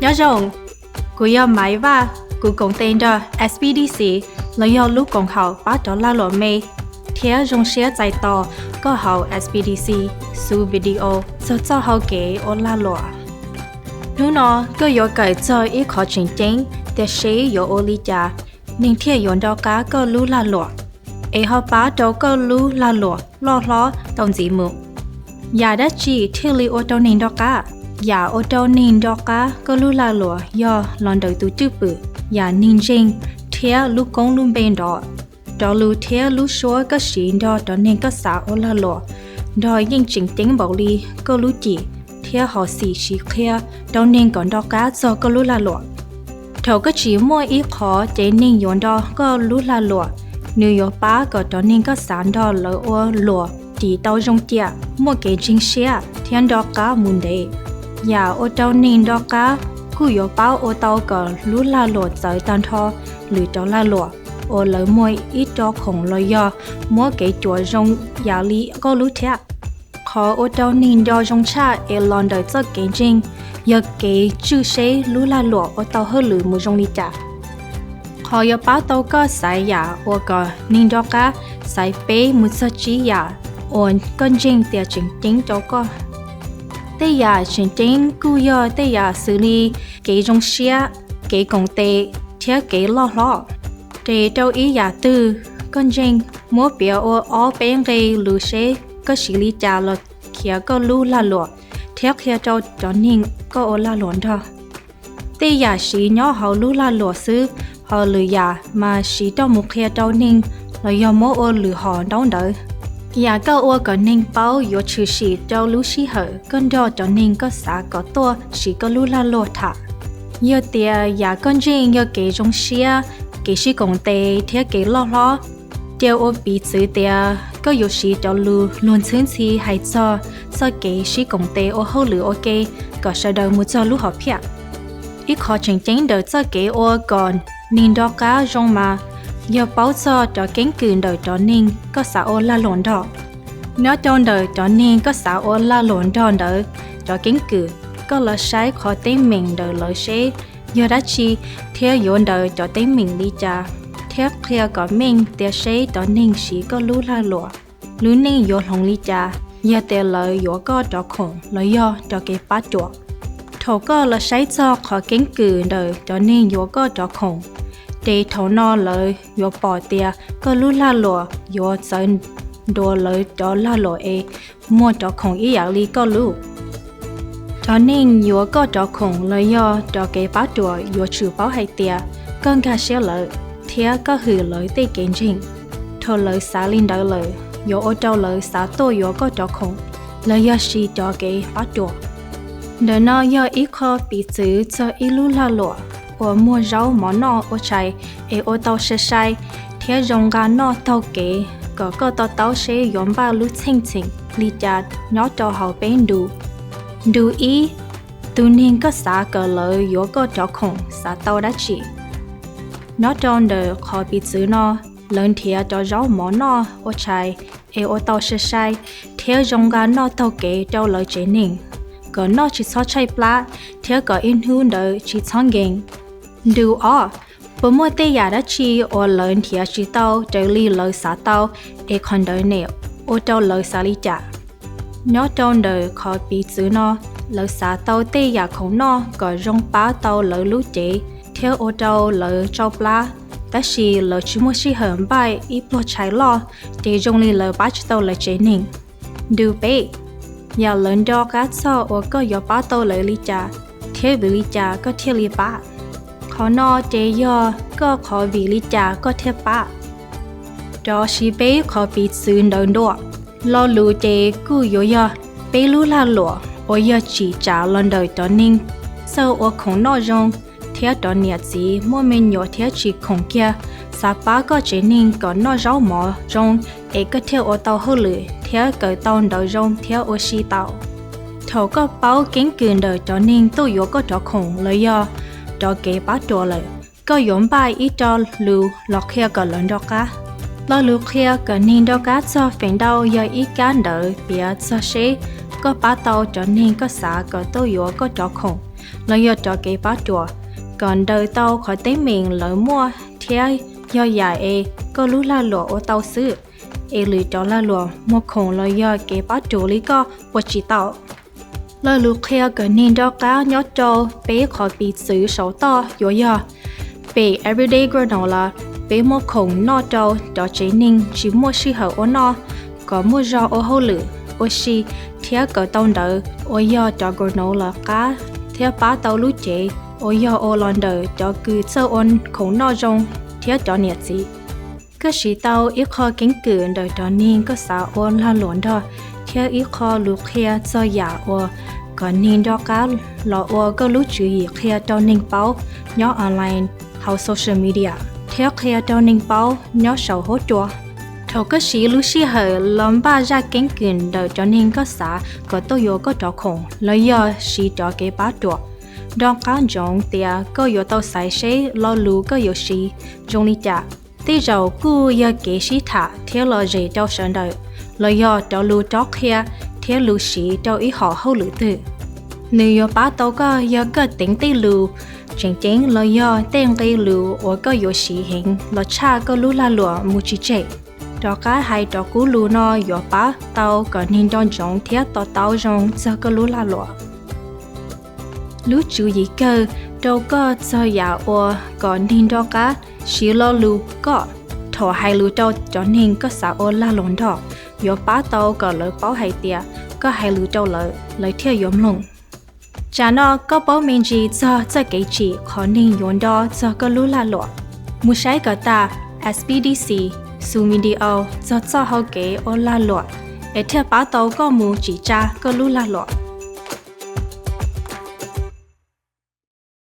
Nyob zoo, kuv yog Maiv Vaj, kuv koom tes nrog S B D C los yog lub koom haum pab rov lag luam me thiab zoo siab txais tos koj hauv S B D C xu video txog txoj hau kev ua lag luam. Hnub no koj yuav kawm txog ib qho tseem ceeb tias seb yuav ua li cas neeg thiaj yuav nco qab koj lub lag luam, es ho pab rau koj lub lag luam loj hlob tau ntxiv mus. Yam dab tsi thiaj li ua rau neeg nco qab? Yam ua rau neeg nco qab koj lub lag luam yog los ntawm tus cwj pwm, yam neeg ntseeg thiab lub koob lub npe nrov. Cov lus thiab lub suab koj siv nrog cov neeg koj xav ua lag luam nrog yeej tseem ceeb npaum li koj lub cim thiab hom xim siv qhia rau neeg kom nco qab txog koj lub lag luam. Thaum koj tsis muaj ib qho ces neeg yuav nco koj lub lag luam, nws yuav pab kom cov neeg koj xav nrog lawv ua luam cim tau zoo ciam, muaj kev ntseeg siab thiab nco qab mus ntev. Yam ua rau neeg nco qab kuj yuav pab ua tau kom lub lag luam txawv tag nrho lwm cov lag luam uas lawv muag ib co khoom los yog muab kev cuam zoo yam li koj lub thiab. Qhov ua rau neeg nco zoo tshaj es los ntawm txoj kev ntseeg yog kev tswj seb lub lag luam ua tau hauj lwm mus zoo li cas. Qhov yuav pab tau koj xaiv yam ua kom neeg nco qab, xaiv peb mus txog tsib yam uas koj ntseeg tias tseem ceeb rau koj. Tej yam tseem ceeb kuj yog tej yam xws li kev zoo siab, kev koom tes thiab kev loj hlob. Tes rau ib yam twg koj ntseeg, muab piav ua ob peb nqe lus seb koj siv li cas los khiav koj lub lag luam thiab qhia rau cov neeg koj ua lag luam nrog. Tej yam siv nyob hauv lub lag luam xwb, ho lwm yam mas siv coj mus qhia rau neeg los yog muab ua lwm hom ntaub ntawv. Yam koj ua kom neeg paub yuav tshwm sim rau lub sij hawm koj nrog cov neeg koj xav kom tuaj siv koj lub lag luam tham. Yog tias yam koj ntseeg yog kev zoo siab, kev sib koom tes thiab kev loj hlob, cia ua piv txwv tias koj yuav siv cov lus luag ntxhwb ntxhi hais txog txoj kev sib koom tes ua hauj lwm ua ke kom sawv daws mus txog lub hom phiaj. Ib qho tseem ceeb ntawm txoj kev ua kom neeg nco qab zoo mas yog paub txog cov keeb kwm ntawm cov neeg koj xav ua lag luam nrog. Nyob rau ntawm cov neeg koj xav ua lag luam nrog ntawd cov keeb kwm, koj los saib qhov teeb meem ntawm lawv seb yog dab tsi thiab yuav ntawm cov teeb meem li cas, thiab qhia kom meej tias seb cov neeg siv koj lub lag luam lub neej yuav hloov li cas yog tias lawv yuav koj rov khoom los yog rov kev pab cuam. Thaum koj los saib txog qhov keeb kwm ntawm cov neeg yuav koj rov khoom, ces thaum no lawv yuav pom tias koj lub lag luam yuav txawv dua lawv cov lag luam es muag rov khoom ib yam li koj lub. Cov neeg yuav koj rov khoom los yog rov kev pab cuam yuav tsum paub hais tias koj nkag siab lawv thiab koj hwm lawv tej kev ntseeg. Thaum lawv xav li ntawd lawm, yuav ua rau lawv xav tuaj yuav koj rov khoom los yog siv cov kev pab cuam. Ntawm no yog ib qho piv txwv txog ib lub lag luam uas muag zaub mov noj ua tshais es ua tau sai sai thiab zoo nqa noj taug kev kom koj to taub seb yuav npaj lub txheej txheem li cas nyob rau hauv peb ntu. Ntu ib, tus neeg koj xav kom lawv yuav koj rov khoom xav tau dab tsi? Nyob rau ntawm qhov piv txwv no, lawv nrhiav cov zaub mov noj ua tshais es ua tau sai sai thiab zoo nqa noj taug kev rau lawv tsev neeg, kom noj tsis txhob tshaij plab thiab kom ib hnub ntawd tsis txhob nkees. Ntu ob, puas muaj tej yam dab tsi uas lawv nrhiav tsis tau raws li lawv xav tau es qhov ntawd ne ua rau lawv xav li cas? Nyob rau ntawm qhov piv txwv no, lawv xav tau tej yam khoom noj kom zoo pab tau lawv lub cev thiab ua rau lawv tsau plab, tab sis lawv tsis muaj sij hawm npaj ib pluag tshais loj ces zoo li lawv pab tsis tau lawv tsev neeg. Ntu peb, yam lawv nco qab txog uas koj yuav pab tau lawv li cas thiab vim li cas koj thiaj li pab. Qhov no ces yog koj qhov vim li cas koj thiaj pab. Rov siv peb qhov piv txwv ntawd dua, lo lus ces kuj yuav yog peb lub lag luam uas yog tsim tsam los ntawm cov neeg txawj ua khoom noj zoo thiab cov niam txiv muaj me nyuam thiab tsis khoom kiag, xav pab koj tsev neeg kom noj zaub mov zoo es koj thiaj ua tau hauj lwm thiab kawm tau ntawv zoo thiab ua si tau. Thaum koj paub keeb kwm ntawm cov neeg tuaj yuav koj rov khoom los yog rov kev pab cuam lawm, koj yuav npaj ib co lus los qhia kom lawv nco qab. Lo lus qhia kom neeg nco qab txog feem ntau yog ib kab ntawv piav txog seb koj pab tau cov neeg koj xav kom tuaj yuav koj rov khoom los yog rov kev pab ruam, kom ntaus tau qhov teeb meem lawv muaj thiab yog yam es koj lub lag luam ua tau xwb, es lwm cov lag luam muag khoom los yog kev pab ruam li koj ua tsis tau. Lo lus qhia kom neeg nco qab nyob rau peb qhov piv txwv saum toj yuav yog: pem Everyday Grono los peb muag khoom noj rau cov tsev neeg tsis muaj sij hawm ua noj, kom muaj zog ua hauj lwm, ua si thiab kawm tau ntawv uas yog cov grono lawv qab thiab pab tau lub cev uas yog ua los ntawm cov kws txawj ua khoom noj zoo thiab cov niam txiv. Koj siv tau ib qho keeb kwm ntawm cov neeg koj xav ua lag luam nrog, thiab ib qho lus qhia txog yam uas kom neeg nco qab los ua koj lub tswv yim qhia rau neeg paub nyob online, hauv social media, thiab qhia rau neeg paub nyob saum huab cua. Thaum koj siv lub sij hawm los npaj zaj keeb kwm ntawm cov neeg koj xav kom tuaj yuav koj cov khoom los yog siv cov kev pab ruam, nco qab ntsoov tias koj yuav tau xaiv seb lo lus koj yuav siv zoo li cas. Tej zaum kuj yog kev sib tham thiab lom zem rau sawv daws, los yog cov lus rov qhia thiab lus siv rau ib hom hauj lwm twg. Nws yuav pab tau koj yog koj teev tej lus tseem ceeb los yog tej nqe lus uas koj yuav siv heev los tshaj koj lub lag luam mus tsis tseg. Rov qab hais cov kub lus no yuav pab tau kom neeg nco ntsoov thiab to taub zoo txog koj lub lag luam. Lub tswv yim kawg rau koj txog yam uas kom neeg nco qab siv lo lus koj thaum hais lus rau cov neeg koj xav ua lag luam nrog yuav pab tau kom lawv paub hais tias koj hais lus rau lawv, lawv thiaj yuav mloog. Tsam no koj paub me ntsis txog txoj kev tsim qhov neeg yuav nco txog koj lub lag luam. Mus saib kom tas S B D C xu video txog txoj hau kev ua lag luam es thiaj pab tau koj mus tsim tsa koj lub lag luam.